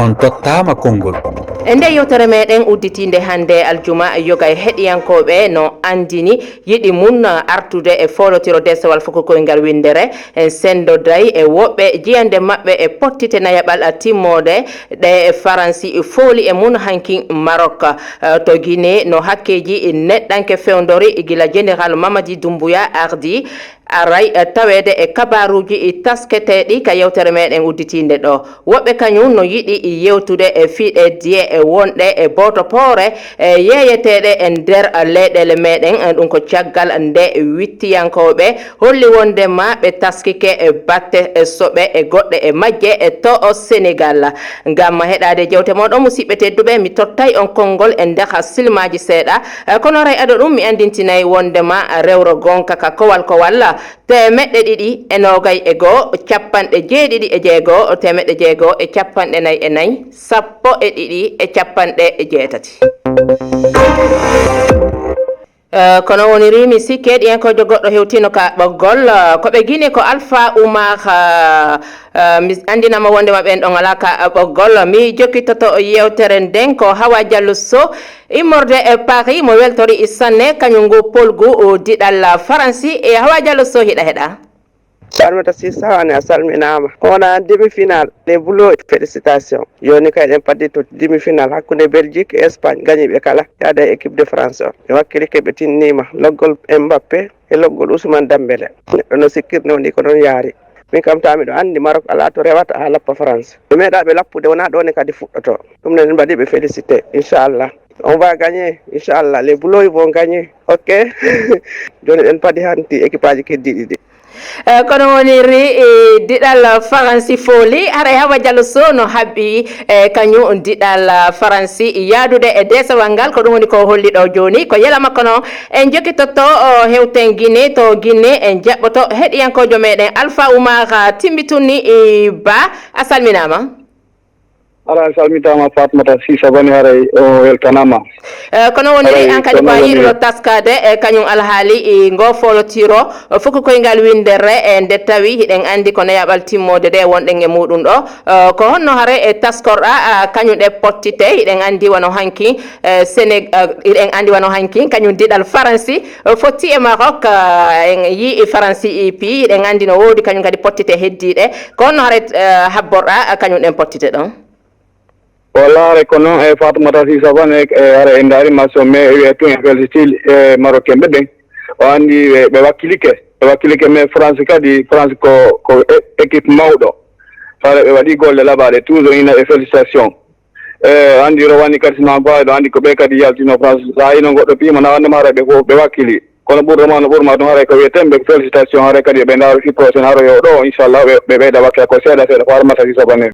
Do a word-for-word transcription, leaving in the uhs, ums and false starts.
On tottaama konngol. E nde yewtere meɗen udditiinde hannde aljuma, yoga e heɗiyankooɓe no anndini yiɗi mum artude e foolotiro deesewal fuku koyngal winndere, e senndoday e woɓɓe jiyannde maɓɓe e pottite nayaɓal timmoode ɗe Faransi fooli e mum hankin Marok. To Guinée no hakkeeji neɗɗanke fewndori gila Général Mamadi Doumbouya ardi aray taweede e kabaaruuji tasketeeɗi ka yewtere meɗen udditiinde ɗo. Woɓɓe kañum no yiɗi yewtude e fii ɗe diye e wonɗe e booto poore e yeeyeteeɗe e nder leyɗeele meɗen, ɗum ko caggal nde wittiyankooɓe holli wondema ɓe taskike e batte e soɓe e goɗɗe e majje e to o Sénégal. Ngam heɗaade jewte moɗon, musiɓɓe tedduɓe, mi tottay on konngol e nder silmaaji seeɗa. Eh, kono ray ado ɗum, mi anndintinay wondema rewro gonka ka kowal kowal teemeɗɗe ɗiɗi e noogay e goo, capanɗe jeeɗiɗi e jeego, teemeɗɗe jeego e capanɗe nayi e nayi, sappo e ɗiɗi e capanɗe jeetati. Eh, kono woniri mi sikke ɗiyankojo goɗɗo hewtino ka ɓoggol, eh, ko ɓe Guinée ko Alpha Oumar, eh, eh, mi anndinama wondema ɓen ɗon alaa ka ɓoggol. Mi jokkitoto yewtere nden ko Hawa Diallo Sow immorde e Paris mo weltori sanne kañum ngu polgu, o, diɗal Faransi. E Hawa Diallo Sow hiɗa heɗa? Farmata Sisa Wane, a salminaama. On en demi-finale, les Bleus, félicitations. Jooni kay eɗen paddi to demi-finale hakkunde Belgique e Espagne, gañiiɓe kala yaada e équipe de France o. Mi wakkilike ɓe tinniima, loggol Mbappé e loggol Ousmane Dembélé. Neɗɗo no sikkirnoo ni ko noon yaari. Min kam taa miɗo anndi Maroc alaa to rewata haa lappa France. Ɓe meeɗaa ɓe lappude, wonaa ɗo ne kadi fuɗɗotoo. Ɗum ne eɗen mbaɗi ɓe félicité, inchallah. On va gagner, inchallah. Les Bleus vont gagner. Ok. Jooni eɗen padi hanti équipe aji keddiiɗi ɗi. Eh, kono woniri, eh, diɗal Faransi fooli, haray Hawa Diallo Sow no haɓɓi, eh, kañum diɗal Faransi yaadude e deesewal ngal, ko ɗum woni ko holli ɗo jooni. Ko yela makko noon en jokkitotto, o, hewten Guinée, to Guinée en jaɓɓoto heɗiyankoojo meɗen Alpha Oumar, ah, Timbituni, eh, Ba, a salminaama. Haray a salmitaama Fatmata Sisa Bane, haray o weltanaama. Eh, kono woniri Haray an kadi ko kono a woniri yiɗuɗo taskaade e kañum alhaali i ngoo foolotiro, eh, fuku koyngal winndere, e nde tawi hiɗen anndi ko neyaɓal timmoode de wonɗen e muɗum ɗo. Eh, ko honno haray e taskorɗa, ah, kañum ɗe pottite? Hiɗen anndi wano hanki, eh, Séné-, eh, hiɗen anndi wano hanki kañum diɗal Faransi, eh, fotti e Maroc, eh, en yii Faransi ipi, hiɗen anndi no woodi kañum kadi pottite heddiiɗe. Ko honno haray, eh, habborɗa, eh, kañum ɗen pottite ɗon? Wallaahi haray ko noon, e Fatoumata Sisa Bane, e haray en ndaari match o, mais e wiyee tun e félicité e Marocain ɓe ɓen. O anndi ɓe, ɓe wakkilike, ɓe wakkilike, mais France kadi, France ko, ko é-, équipe mawɗo. Haray ɓe waɗi golle laɓaaɗe, toujours ina e félicitation. E anndi rowani kadi sima faade ɗo, anndi ko ɓe kadi yaltino France. Sa yino goɗɗo piima na wandema haray ɓe fof ɓe wakkili. Kono ɓurɗo ma no ɓurma tun haray ko wiyeten ɓe félicitation, haray kadi ɓe ndaaro fi prochaine haroyo ɗo, inchallah ɓe, ɓe ɓeyda wakkila ko seeɗa seeɗa, Fatoumata Sisa Bane.